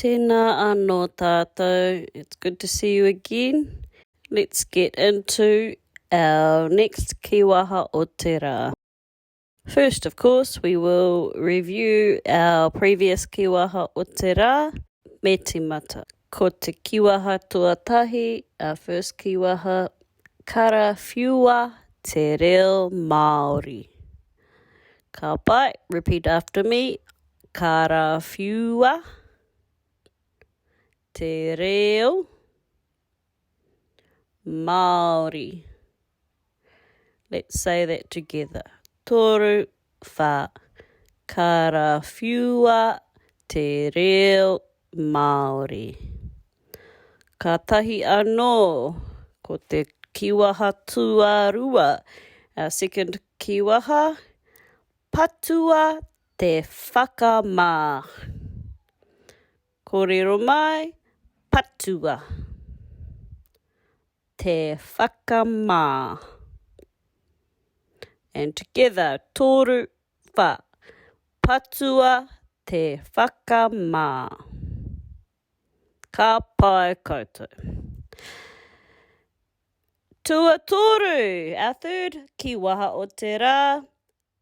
Tēnā anō tātou, it's good to see you again. Let's get into our next kīwaha o te rā. First, of course, we will review our previous kīwaha o te rā, me tīmata. Ko te kīwaha tuatahi, our first kīwaha, karawhiua te reo Māori. Ka pai, repeat after me, karawhiua te reo Māori. Let's say that together. Toru, wha. Karawhiua te reo Māori. Kātahi anō, ko te kīwaha tuarua, our second kīwaha, patua te whakamā. Kōrero mai, patua te whakamā. And together, toru, wha. Patua te whakamā. Ka pai koutou. Tuatoru, our third kīwaha o te rā,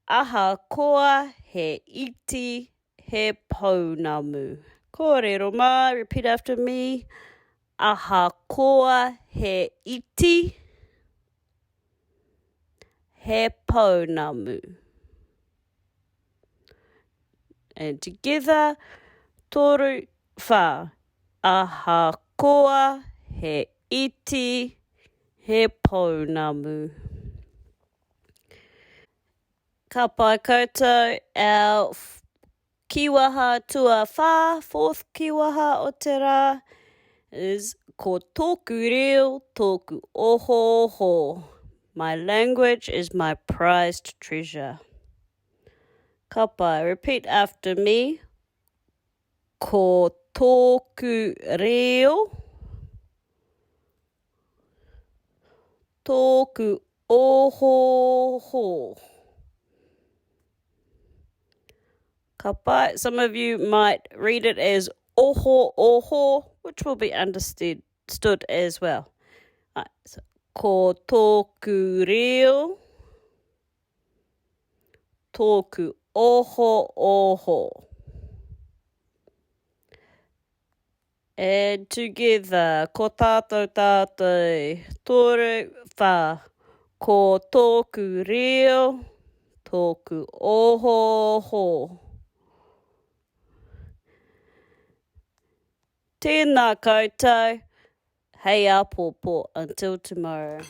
ahakoa he iti, he pounamu. Kōrero mai, repeat after me, ahakoa he iti, he pounamu. And together, toru, wha. Ahakoa he iti, he pounamu. Ka pai koutou, our kīwaha tuawhā, fourth kīwaha o te rā, is ko tōku reo tōku ohooho. My language is my prized treasure. Ka pai, repeat after me, ko tōku reo Tōku ohooho. Ka pai. Some of you might read it as oho oho, which will be understood as well. Right, so, ko tōku reo, tōku oho oho. And together, ko tātou tātou, toru, whā. Ko tōku reo, tōku ohooho. Tēnā koutou, hei āpōpō, until tomorrow.